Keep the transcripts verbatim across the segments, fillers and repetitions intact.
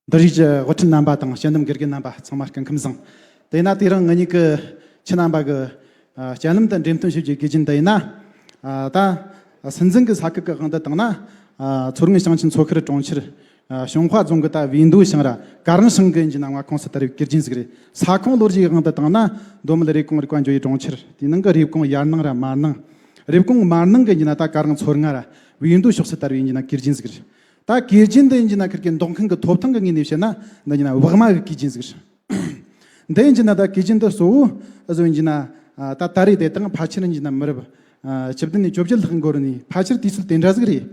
འདིར་བཞུགས་ཀྱི་དབུ་ཁྲིད་རྣམ་པ་དང་དཔྱད་འདེམས་དགེ་རྒན་རྣམ་པ་ཚང་མ་སྐུ་ཁམས་བཟང་། དེས་ན་དེ་རིང་ང་གཉིས་ཀྱི་ཁྱེད་རྣམ་པ་གི་ཨ་དཔྱད་ལམ་དུ་འགྲེམས་སྟོན་ཞུ་རྒྱུའི་དགེ་རྒྱུ་འདི་ཡིན་ན། ཨ་ད་སྲིད་འཛིན་གྱི་ས་ཁུལ་གྱི་དབང་དུ་བཏང་ན། ཨ་མཚོ་སྔོན་ཞིང་ཆེན་མཚོ་ཁུལ་གྲོང་ཁྱེར་ཨ་ཞུན་ཧྭ་རྫོང་གི་ད་བིས་མདོ་ཞིང་ར་ཀ་རང་ཞང་གི་ཡིན་གྱི་ན་མངའ་ཁོངས་སུ་དར་བའི་དགེ་རྒྱུ་ཟིག་རེད། ས་ཁོངས་ལོ་རྒྱུས་ཀྱི་དབང་དུ་བཏང་ན། མདོ་སྨད་རེབ་གོང་རིག་པ་འཇོ་བའི་གྲོང་ཁྱེར། དེའི་ནང་གི་རེབ་གོང་ཡར་སྣང་ར་མར་སྣང་། རེབ་གོང་མར་སྣང་གི་ཡིན་གྱི་ན་ད་ཀ་རང་མཚོ་རྔ་ར་བིས་མདོ་ཕྱོགས་སུ་དར་བའི་ཡིན་གྱི་ན་དགེ་རྒྱུ་ཟིག་རེད། ད་དགེ་རྒྱུ་འདི་ཡིན་གྱི་ན་ཁིར་གི་འདོགས་མཁན་གྱི་ཐོབ་ཐང་གི་ངོས་ནས་བཤད་ན། འདི་ཡིན་གྱི་ན་བག་མ་གི་དགེ་རྒྱུ་ཟིག་རེད། འདི་ཡིན་གྱི་ན་ད་དགེ་རྒྱུ་འདི་གཙོ་བོ་ཨ་ཟོ་ཡིན་གྱི་ན་ཨ་ད་ད་རེས་དེ་དང་ཕལ་ཆེར་ཡིན་གྱི་ན་མི་རབས་ཨ་བཅུ་བདུན་ནས་བཅོ་བརྒྱད་ལྷག་འགོར་ནས་ཕལ་ཆེར་དུས་ཚོད་དེ་འདྲ་ཟིག་རེད།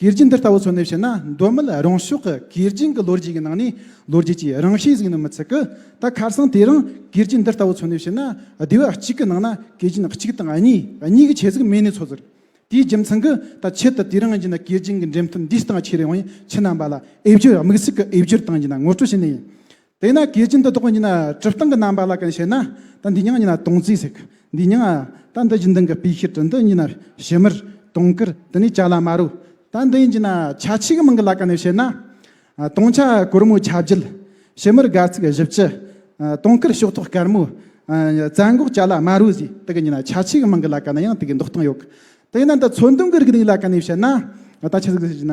དགེ་རྒྱུ་འདི་ལྟ་བུ་མཚོན་ནས་བཤད་ན། མདོ་སྨད་རང་ཕྱོགས་ཀྱི་དགེ་རྒྱུ་གི་ལོ་རྒྱུས་ཀྱི་ནང་ནས་ལོ་རྒྱུས་ཀྱི་རིང་ཤོས་ཟིག་ནི་མི་ཚད་གི། ད་ཁ་སང་དེ་རིང་དགེ་རྒྱུ་འདི་ལྟ་བུ་མཚོན་ནས་བཤད་ན། སྡེ་བ་གཅིག་གི་ནང་ན་དགེ་རྒྱུ་གཅིག་དང་གཉིས། གཉིས་ཀྱི་ཆེད་ཟིག་མེད་ནས་ཚོད་ཟིག། དེའི་རྒྱུ་མཚན་གྱིས་ད་ཆེད་དུ་དེ་རིང་ཡིན་གྱི་ན་དགེ་རྒྱུ་གི་འགྲེམས་སྟོན་འདིའི་སྟེང་ཁྱེར་ཡོང་ཡིན། ཁྱེད་རྣམ་པ་ལ་འོས་སྦྱོར། དམིགས་བསལ་གྱི་འོས་སྦྱོར་དང་ཡིན་གྱི་ན་ངོ་སྤྲོད་བྱས་ནས་ཡིན། དེས་ན་དགེ་རྒྱུ་འདི་དག་ཡིན་གྱི་ན་གྲུབ་སྟངས་ཀྱི་རྣམ་པ་ལ་གང་བཤད་ན། ད་འདི་མྱིང་ཡིན་གྱི་ན་དོང་ཙེ་ཟེར་གི། འདི་མྱིང་ད་འདི་རྒྱུན་ལྡན་གྱི་སྤོས་ཤེལ་དུ། འདི་ཡིན་གྱི་ན་ཕྱེ་མར། དུང་དཀར། དེ་ནས་ཅ་ལག་དམར་པོ། ད་འདི་ཡིན་གྱི་ན་ཆ་ཆེ་གི་མིང་གི་ལ་གང་ནས་བཤད་ན། ཨ་དུང་ཆ་གོར་མོ་ཆ་བརྒྱད། ཕྱེ་མར་སྒ་ཚིགས་བཞི་བཅུ། ཨ་དུང་དཀར་ཕྱོགས་ཐོག་དཀར་མོ། ཨ་བཙན་འགོག་ཅ་ལག་དམར་པོ་ཟེར། དེ་གི་ཡིན་གྱི་ན་ཆ་ཆེ་གི་མིང་གི་ལ་གང་ན་ཡང་དེ་གི་འདོགས་སྟངས་ཡོད་གི། དེ་ཡིན་ན་འདི་མཚོན་དོན་གི་རིག་གནས་ལ་གང་ནས་བཤད་ན། ཨ་ད་ཆི་ཟིག་ཟེར་གྱི་ན།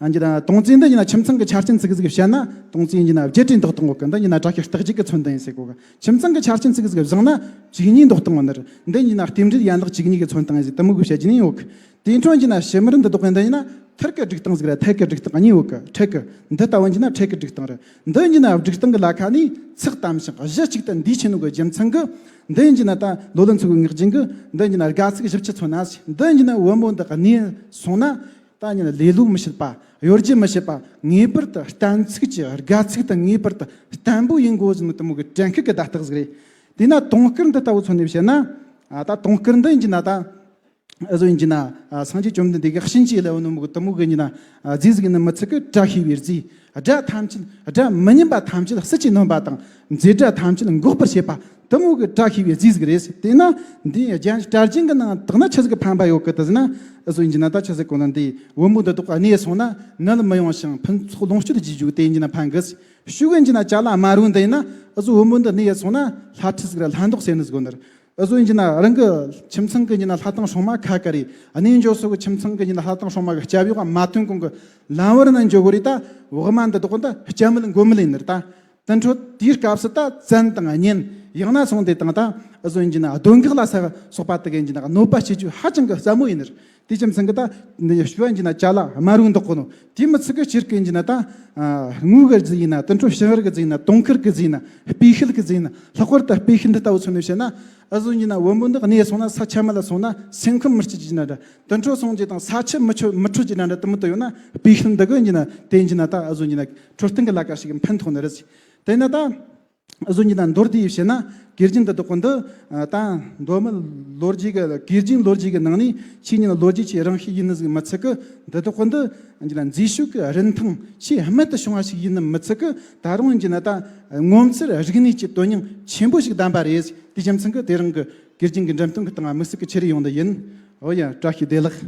ཨ་འདི་ད་དོང་ཙེ་འདི་ཡིན་ན་ཁྱིམ་ཚང་གི་ཆ་རྐྱེན་ཙི་གི་ཟིག་བཤད་ན། དོང་ཙེ་ཡིན་གྱི་ན་བརྒྱད་རེ་འདོགས་སྟངས་ཡོད་གི། འདི་ཡིན་གྱི་ན་བཀྲ་ཤིས་རྟགས་བརྒྱད་ཀྱི་མཚོན་དོན་ཡིན་ཟེར་གོ་གི། ཁྱིམ་ཚང་གི་ཆ་རྐྱེན་ཙི་གི་ཟིག་བཟང་ན་བཅུ་གཉིས་འདོགས་སྟངས་ཡོད་ནི་རེད། འདི་ཡིན་གྱི་ན་རྟེན་འབྲེལ་ཡན་ལག་བཅུ་གཉིས་ཀྱི་མཚོན་སྟངས་ཡིན་ཟེར། དེ་མོ་གི་བཤད་རྒྱུ་ནི་ཡོད་གི། དེའི་འཕྲོ་ཡིན་གྱི་ན་ཕྱེ་མར་འདི་འདོགས་གི། འདི་ཡིན་ན་ཐུར་གི་སྒྲིག་སྟངས་ཟིག་རེད། ཐད་གི་སྒྲིག་སྟངས་གཉིས་ཡོད་གི། འཕྲེད་གི། འདི་ལྟ་བུ་ཡིན་གྱི་ན་འཕྲེད་གི་སྒྲིག་སྟངས་རེད། འདི་ཡིན་གྱི་ན་སྒྲིག་སྟངས་གི་ལ་ཁ་ནས་ཚེག་དམ་ཞིང་གཞི་གཅིག་ཏུ་འདུས་ཆེ་ནོ་གི་རྒྱུ་མཚན་གི། འདི་ཡིན་གྱི་ན་ད་ལོ་ལོན་ཚོ་གི་ངག་རྒྱུན་གི། འདི་ཡིན་གྱི་ན་སྒ་ཚིགས་བཞི་བཅུ་མཚོན་ན་ཟེར། འདི་ཡིན་གྱི་ན་བུ་མོ་འདི་གནས་སོང་ན། ད་ཡིན་ན་ལེ་ལོ་མི་བྱེད་པ། གཡོ་སྒྱུ་མི་བྱེད་པ། ངེས་པར་དུ་བརྟན་ཚུགས་ཀྱི། སྒ་ཚིགས་དེ་ངེས་པར་དུ་བརྟན་པོ་ཡིན་དགོས་ཟེར་ནི་དེ་མོ་གི་དྲན་སྐུལ་གི་བརྡ་རྟགས་ཟིག་རེད། དེས་ན་དུང་དཀར་འདི་ལྟ་བུ་མཚོན་ནས་བཤད་ན། ཨ་ད་དུང་དཀར་འདི་ཡིན་གྱི་ན་ད་ཨ་ཟོ་ཡིན་གྱི་ན་ཨ་སངས་རྒྱས་བཅོམ་ལྡན་འདས་ཀྱི་གཤིན་རྗེ་ལ་བུ་ནི་མོ་གི་དེ་མོ་གི་ཡིན་གྱི་ན་ཨ་རྫས་ཟིག་ནི་མི་ཚད་གི། བཀྲ་ཤིས་པའི་རྫས། དགྲ་ཐམས་ཅད། དགྲ་མི་སྙན་པ་ཐམས་ཅད་ཟིལ་གྱིས་གནོན་པ་དང་། མཛེ་དགྲ་ཐམས་ཅད་འགོག་པར་བྱེད་པ། དེ་མོ་གི་བཀྲ་ཤིས་པའི་རྫས་ཟིག་རེད། དེས་ན་འདི་རྒྱན་གྲྭ་རྒྱན་གྱི་ནང་དག་ན་ཆི་ཟིག་གི་ཕན་པ་ཡོད་གི་དེ་ཟེར་ན། ཨ་ཟོ་ཡིན་གྱི་ན་ད་ཆི་ཟིག་གོ་ན། འདི་བུ་མོ་འདི་དག་གནས་སོང་ན་ནད་མི་ཡོང་ཞིང་ཕུན་ཚོགས་ལོངས་སྤྱོད་ཀྱི་རྒྱུ་དེ་ཡིན་གྱི་ན་ཕན་གི། ཕྱུགས་ཡིན་གྱི་ན་ཅ་ལག་དམར་པོ་འདི་ཡིན་ན། ཨ་ཟོ་བུ་མོ་འདི་གནས་སོང་ན་ལྷ་ཁྲི་ཟིག་ར་ལྷ་མདོག་ཟེར་ནི་ཟིག་གོ་ནི་རེད། ཨ་ཟོ་ཡིན་གྱི་ན་རང་གི་ཁྱིམ་ཚང་གི་ཡིན་གྱི་ན་ལྷ་དང་སྲུང་མ་ཁ་ཁ་རེད། གནས་འགྱོ་སོ་གི་ཁྱིམ་ཚང་གི་ཡིན་གྱི་ན་ལྷ་དང་སྲུང་མ་གི་སྐྱབས་གཡོག་མ་ཐོན་གོང་གི་ལམ་བར་ན་འགྱོ་གོ་རེད། ད་བག་མ་འདི་དག་འདི་སྐྱ་མིན་མགོ་མིན་ཡིན་ནི་རེད་ད། དེ་འཕྲོ་དེའི་སྐབས་སུ་ད་བཙན་དང་གཉེན། ཡང་ན་སོང་སྟེ་དང་ད་ཨ་ཟོ་ཡིན་གྱི་ན་གདོན་བགེགས་ལ་སོགས་པ་དག་ཡིན་གྱི་ན་གནོད་པ་བྱེད་རྒྱུ་ཧ་ཅང་གི་ཟབ་མོ་ཡིན་ནི་རེད། དེ་ཅི་མཚན་གི་ད་འདི་ཕྱུགས་ཡིན་གྱི་ན་ཅ་ལག་དམར་པོ་འདོགས་གོ་ནོ། དེ་མི་ཚད་གི་སྤྱིར་གི་ཡིན་གྱི་ན་ད་ཨ་དངུལ་གི་རྫས་ཡིན་ན། དེ་འཕྲོ་ཕྱེ་མར་གི་རྫས་ཡིན་ན། དུང་དཀར་གི་རྫས་ཡིན་ན། སྤོས་ཤེལ་གི་རྫས་ཡིན་ན། ལྷག་པར་དུ་སྤོས་ཤེལ་འདི་ལྟ་བུ་མཚོན་ནས་བཤད་ན། ཨ་ཟོ་ཡིན་གྱི་ན་བུ་མོ་འདི་གནས་སོང་ན་ས་ཆ་མི་ལ་སོང་ན་སེམས་ཁམས་མི་སྐྱིད་ཀྱི་ན་འདྲ། དེ་འཕྲོ་སོང་རྗེས་དང་ས་ཆུ་མི་འཕྲོད་མི་འཕྲོད་ཀྱི་ན་འདྲ། དེ་མོ་དུ་ཡོད་ན་སྤོས་ཤེལ་འདི་གི་ཡིན་གྱི་ན་དེ་ཡིན་གྱི་ན་ད་ཨ་ཟོ་ཡིན་གྱི་ན་འཕྲོད་བསྟེན་གི་ལ་ཀ་ཞིག་ཕན་ཐོགས་ནི་རེད། དེ་ན་ད་ཨ་ཟོ་ཡིན་གྱི་ན་མདོར་བསྡུས་བཤད་ན། དགེ་རྒྱུ་འདི་དག་འདི་ད་མདོ་སྨད་ལོ་རྒྱུས་གི་དགེ་རྒྱུན་ལོ་རྒྱུས་གི་ནང་ནས་ཆེས་ཉིན་ལོ་རྒྱུས་ཆེས་རིང་ཤོས་ཡིན་ནི་ཟིག་མི་ཚད་གི། འདི་དག་འདི་ཡིན་གྱི་ན་མཛེས་ཤོས་གི་རིན་ཐང་ཆེས་རྨད་དུ་བྱུང་བ་ཞིག་ཡིན་ནི་མི་ཚད་གི། ད་རུང་ཡིན་གྱི་ན་ད་ངོ་མཚར་རིག་གནས་ཀྱི་དོན་སྙིང་ཆེན་པོ་ཞིག་ལྡན་པ་རེད། དེ་རྒྱུ་མཚན་གི་དེ་རིང་གི་དགེ་རྒྱུན་གི་འགྲེམས་སྟོན་གི་སྟེང་དམིགས་བསལ་གི་ཁྱེར་ཡོང་ནི་ཡིན། འོ་ཡ། བཀྲ་ཤིས་བདེ་ལེགས།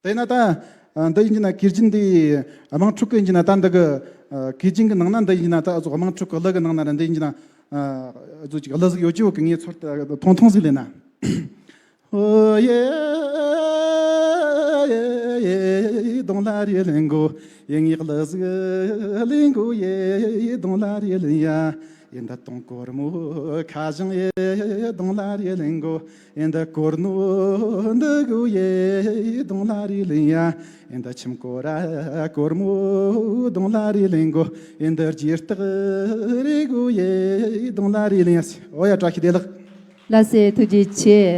དེས་ན་ད་ཨ་འདི་ཡིན་གྱི་ན་དགེ་རྒྱུན་འདི་དམངས་ཁྲོད་གི་ཡིན་གྱི་ན་ད་འདི་གི་ཨ་དགེ་རྒྱུན་གི་ནང་ན་འདི་ཡིན་གྱི་ན་ད་ཨ་ཟོ་དམངས་ཁྲོད་གི་གླུ་གི་ནང་ན་ར་འདི་ཡིན་གྱི་ན་ཨ་ཨ་ཟོ་ཅིག་གླུ་ཟིག་ཡོད་ཀྱི་ཡོད་གི། ངས་ཚོར་ཏེ་ཐུང་ཐུང་ཟིག་ལེན་ན། ཨོ་ཡེ་ཡེ་ཡེ་གདོང་ལ་རེ་ལེན་གོ། ཡེ་ངའི་གླུ་ཟིག་ལེན་གོ། ཡེ་གདོང་ལ་རེ་ལེན་ཡ། ཡེ་འདི་དུང་གོར་མོ་ཁ་བཞེངས། ཡེ་གདོང་ལ་རེ་ལེན་གོ། ཨེ་འདི་གོར་ནོ་འདི་གོ། ཡེ་གདོང་ལ་རེ་ལེན་ཡ། ཨེ་འདི་ཁྱིམ་གོ་ར་གོར་མོ་གདོང་ལ་རེ་ལེན་གོ། ཨེ་འདི་རྒྱུ་སྟག་རེ་གོ། ཡེ་གདོང་ལ་རེ་ལེན་ཡ། འོ་ཡ། བཀྲ་ཤིས་བདེ་ལེགས། ལགས་སེ། ཐུགས་རྗེ་ཆེ།